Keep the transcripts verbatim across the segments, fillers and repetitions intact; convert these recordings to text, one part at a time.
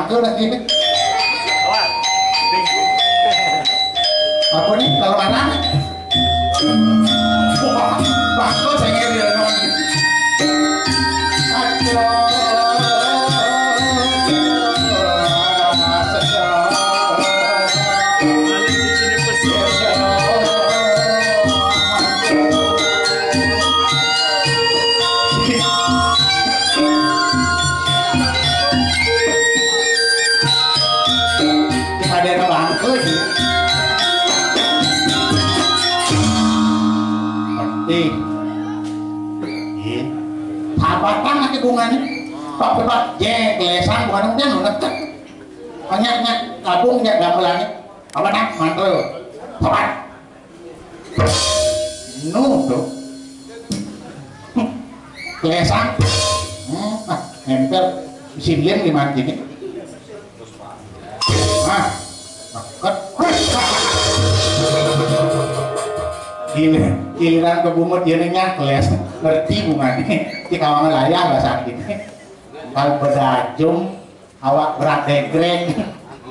Aku lagi ini. Apa nih kalau marah? Wah, bagus saya ngiri ya, non. Aduh. Ada bangku sih. Ngerti. Iya. Sabatang ake bungane. Kok bebas jeng klesan bukan udah ngerti. Banyaknya kabung ya gamelannya. Apa nak mantel? Sabat. Nu tuh. Klesan. Hmm, ah, nempel. Silin di mana ini? Ah, deket. Giliran, giliran ke bungut dia nyakles. Ngerti bungane. Di kawangan layah lah sakit. Kalau bedajum, awak berat degrek.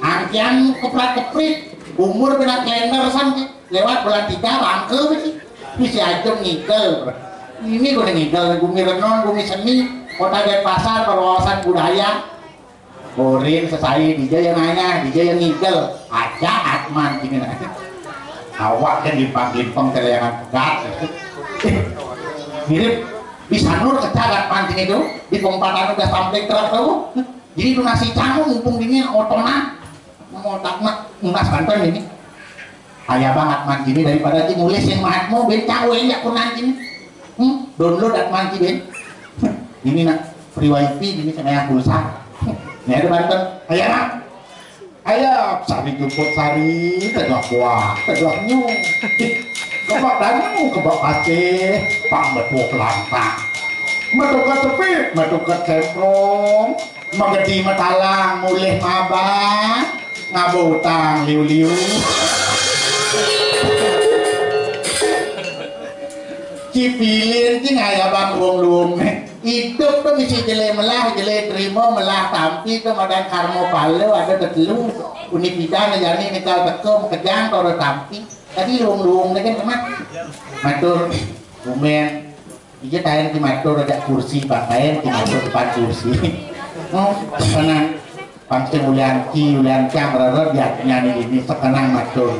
Angkian keprak-keprik. Umur kena kalender san. Lewat bulan tiga, rangke sih. Bisa aja ngigel. Ini gue ngigel, bumi renon, bumi seni, kota Denpasar, berwawasan budaya. Borin sesai, dija yang nanya, dija yang ngigel. Aja Atman gini nah. Awak kan limpang-limpang, teleyangan pegat. Mirip bisa nur kecak Atman gini tuh, di pempatan udah sampai truk tuh. Jadi itu nasi camu mumpung dingin, otonan. Mau tak nak, unas banten ini. Kaya banget Atman gini daripada di mulis yang mahatmu, ben cawe ya kunan gini. Hmm, download Atman gini, ben. Ini nak, free wifi, ini kena yang pulsa. Ini ada banten. Ayo, nak. Ayo, sari juput sari, tegak buah, tegak nyu. Kebak danyu, kebak pasir, pang betul kelantang. Metukat sepi, metukat semprong, megedi metalang, mulih mabang, ngabo utang liu-liu. Cipilin, cing, ayo bang luung-luung. Idup tuh misi jele melah, jele terima, melah tampi tuh madan karma pala, ada tetelu. Uni pidan jani nikal teko, mekejang, toro tampi. Tadi luung-luung deh kan, Mat. Matur, bumen. Iya, kain ki matur, ada kursi, Pak, kain ki matur, depan kursi. Oh, tenang. Pang sing ulian ki, ulian cang, rerep, ya, nyanyi ini, sekenang matur.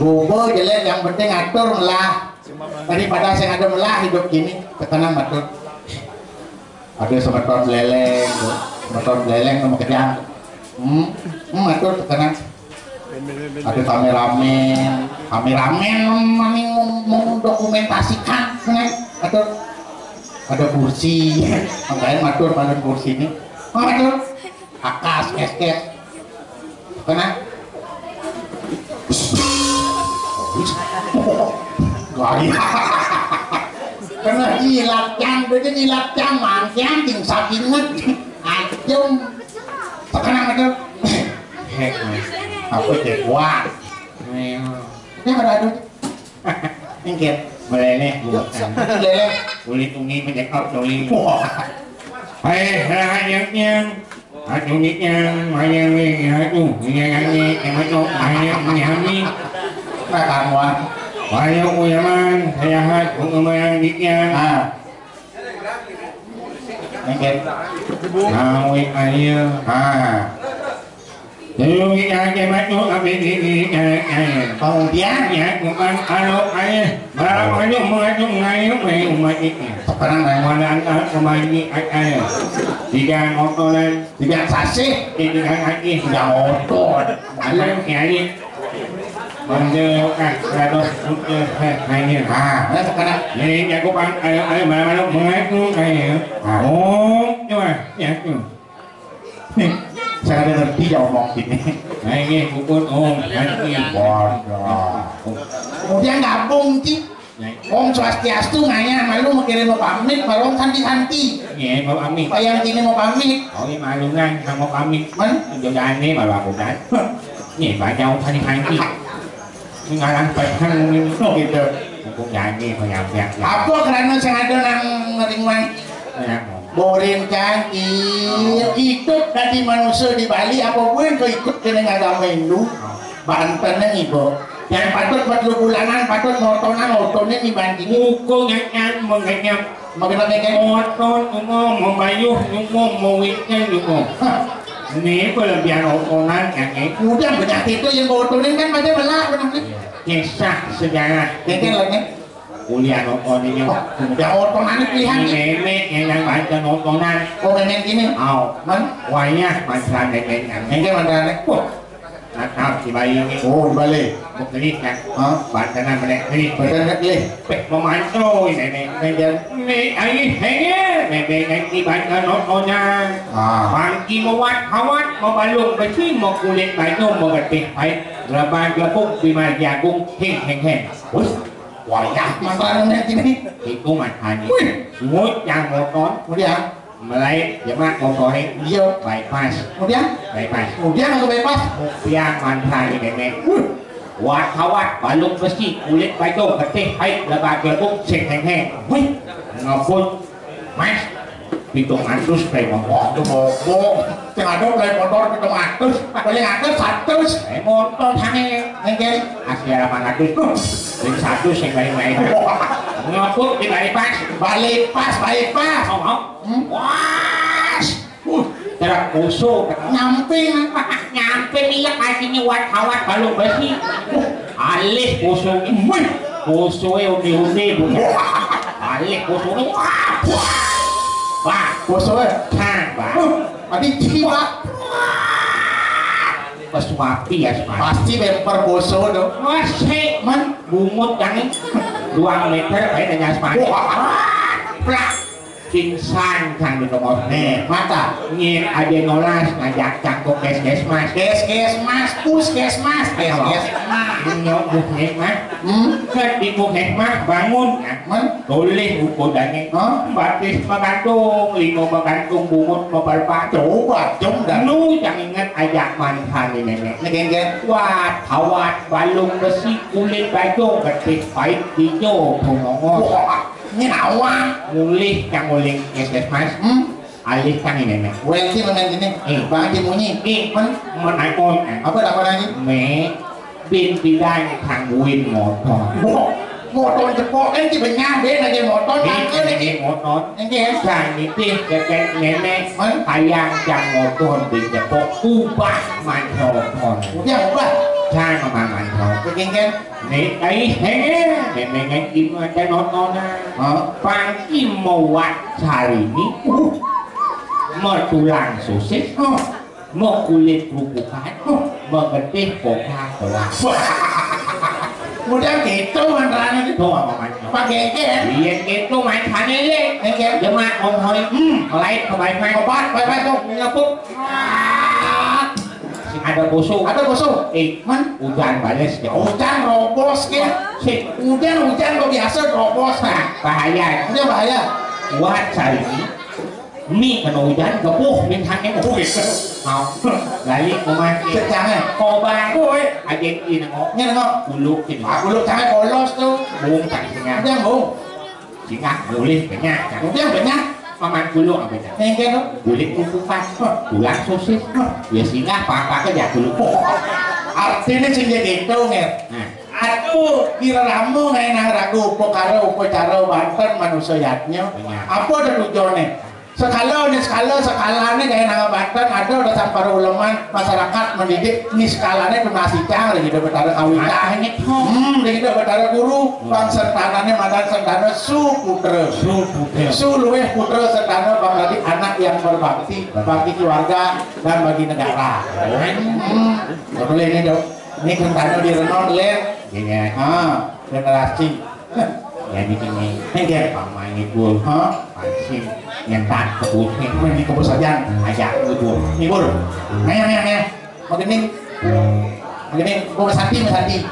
Bobo jelek, yang penting atur melah. Daripada sing ada melah hidup gini, sekenang matur. Ada semeton leleng, semeton leleng sama kejang. Hmm, hmm, atur tekenan. Ada kameramen, kameramen mani mem- mendokumentasikan, kan? Atur ada kursi, makanya matur pada kursi ini. Atur akas, kes, kes. Kena. Gaya. Kena jilat cang, beda jilat cang, mangkian, ting sakinget. Ajum. Sekarang itu. Hek, apa cek? Wah. Ini ada, ada. Engke, meleleh, bukan. Meleleh. Kulit uni menyekap doli. Wah. Hai, rakyatnya. Atuh niknya, maya we, atuh, nya nyanyi, emang tuh, maya, maya, mi. Nah, kamu ah. Maya, uyaman, sehat, pengembangan niknya. Ah. Engke. Nawi ayeuna. Ah. Dulu kita ke batu, tapi di, di, eh, eh. Kemudian? Ya, bukan kalau ayeuna. Baru aja mengacu ngayu, eh, umat itu. Sekarang, eh. Mana angkat kembali, eh, eh. Tidak motoran. Tidak sasih. Tidak lagi. Tidak motor. Anak nyari. Mendekat seratus putih, eh, hanya. Ah, nah, sekarang. Jadi, aku pang-, ayo, ayo, mana-mana, mengacu, ayo. Ah. Oh, coba, ya, tuh. Saya ada ngerti ya omong gini. Nah, ini pukul, oh, nanti. Waduh. Kemudian gabung, Ci. Nah. Om Swastiastu, ngayah malu mikirin mau pamit, malu om santi-santi. Iya, mau pamit. Payang gini mau pamit. Oh, iya, malungan, sama pamit. Man? Jodohane malu aku kan. Iya, baca om santi-santi. Ngarang pesan mungkin. Oh, gitu. Aku nyanyi, penyampaian. Apa kerana sing ada nang ringman? Kenapa? Borin cangkir, Ikut dadi manusa di Bali apa buin kau ikut kena agama Hindu? Banten nang ibu. Yang patut buat lu bulanan, patut motonan, motonan di Bali. Muka nganyan, mengenyam. Makin apa kan? Moton umum, membayuh umum, mewiknya umum. Hah. Ni kelebihan otonan kan ni. Udah banyak itu yang bawa otonan kan pada belak benar ni. Kisah sejarah. Kan kan lagi. Kuliah nonton ini. Oh, udah nonton anak pilihan ni. Memek yang yang baca nontonan. Oh, memek ini. Au. Man? Wayah mantra memek yang. Yang mana ni? Oh. Natal di bayi ini. Oh, balik. Mau kelik kan? Hah? Bantanan balik kelik. Bantanan kelik. Pek memantau ini memek. Memek. Ni air henge. Memek yang di bantanan nontonan. Ah. Pangki mewat hawat, mau balung besi, mau kulit baju, mau getih pahit, lebar gelebung, bimar jagung, heng heng heng. Wih. Wayah mantra nenek ini. Itu makanya. Wih. Ngut yang motor. Kemudian. Mulai jemak motornya. Iya. Bypass. Kemudian. Bypass. Kemudian aku bypass. Biar mantra ini nenek. Wih. Wat hawat, balung besi, kulit baju, getih, haid, lebar gelebung, sing heng heng. Wih. Ngeput. Mas, pitung atus kayak mau. Waduh, bobo. Sing ada mulai motor pitung atus, paling atus seratus. Eh, motor sange. Nengkel. Asli delapan ratus tuh. Sing satu sing lain-lain. Wah. Ngeput di bypass. Bypass, bypass. Oh, oh. Hmm? Wah. Uh, truk poso. Nyamping. Nyamping iya kasihnya wat hawat balung besi. Uh, alih poso. Wih. Poso ya undi-undi, Bu. Alih poso. Wah. Wah. Poso ya? Nah, Pak. Uh, tadi ciki, Pak. Pesuapi ya, Pak. Pasti bemper poso dong. Wah, sik, man. Bungut yang dua meter, kayak nanya sepatu. Wah. Plak. Pingsan sang di nomor. Nih, mata. Nyir aja nolas ngajak cangkok kes kes mas. Kes kes mas, puskesmas, kes kes mas. Nyok buhek mah. Hmm? Ket di buhek mah bangun. Man? Toleh ukudannya. Hah? Batis magantung, lima magantung, bungut mabalbak. Coba, jom dah. Lu yang ingat ajak mantan di nenek. Negenggen. Wat, hawat, balung besi, kulit bajong, getih pahit, hijau, pemongos. Wah. Ini nawa. Mulih kang uling puskesmas. Hmm? Alih kang ini nih. Welki memang gini. Eh. Bang Haji Munyi. Eh. Men? Men apa? Apa lagi? Me bin bidan kang win motor. Wah, motor jepok kan si benyah bin aja motor. Bin tangke aja lagi motor. Enggak. Sang nitih kekek nenek. Men? Hayang jang motor bin jepok ubah mancoton. Udah ubah. Jang mancoton. Begini kan? Nek ai henge, memengen imu ate nontonan. Hah? Pangki mewat sarini, uh, metulang sosis, uh, mekulit kerupuk, uh, megetih Coca-Cola. Udah gitu mantranya itu. Tuh, apa mantra? Pakai kan? Iya gitu, main sana ya. Iya. Jemak, ngomong, hmm, lain kebaikan. Obat, baik-baik tuh. Ngepuk. Sing ada busuk. Ada busuk. Eh, man? Hujan bales ya. Hujan robos ke. Sing. Hujan, hujan kok biasa robos. Nah, bahaya. Udah bahaya. Kuat sari ini. Mi kena hujan, gepuh, mintangnya mau. Oh, gitu. Mau. Balik rumah ke. Cek jangan. Kobar. Woi. Aja ini nengok. Ini nengok. Buluk sini. Ah, buluk jangan polos tuh. Bung tak singa. Udah, bung. Singgah mulih kenyang. Kemudian kenyang. Paman kulo apa ya? Nengke no. Kulit kukukan. Tulang sosis. Ya singgah apa-apa ke ya kulo. Artinya sing jadi itu, Nger. Nah. Aku kira ramu ngai nang ragu upakara upacara Banten manusia yatnya. Benar. Apa ada tujuannya? Sekala ni sekala, sekala ni kaya nang Banten ada udah sampara uleman masyarakat mendidik ni sekala ni tunas icang dari kita betara kawita. Hmm, dari kita betara guru. Bang sentanane madan sentana Suputra. Suputra. Su luwih putra sentana bang tadi anak yang berbakti bagi keluarga dan bagi negara. Hmm. Boleh ni dok. Ni sentana di Renon, Len. Iya. Ha, generasi. Ya ni kini. Enggak. Pamai ni gua. Ha? Pansin. Nyentak kebusnya. Ini kebus aja. Ajak gua. Ni gua. Nanya, nanya, nanya. Begini. Begini. Gua sati, sati.